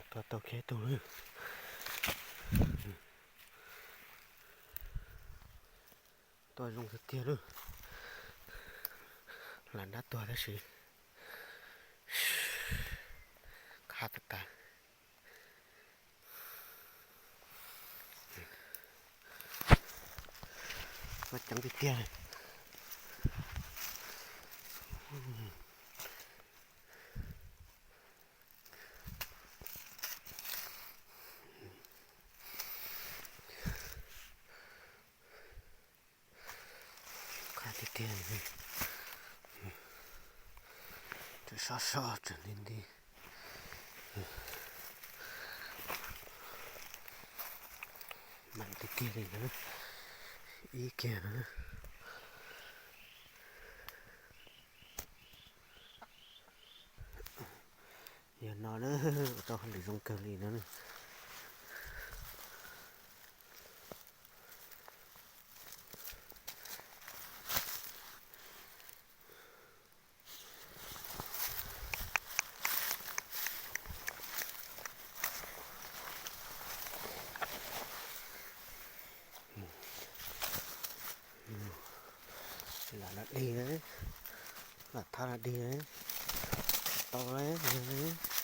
Tuag tau kiag ib tug lawm. Tuaj zoo tiag tiag lawm. Lam dab tuag tab sis qab tas tas. Tuaj ceev tiag tiag. Qab tiag tiag. Tseem sov sov tseem li nti. Mam tiag tiag li na. Ib kiag na. Yog no na, ua rau hauj lwm zoo kawg li no. Lam los dig, lam thab los dig, tau lawm.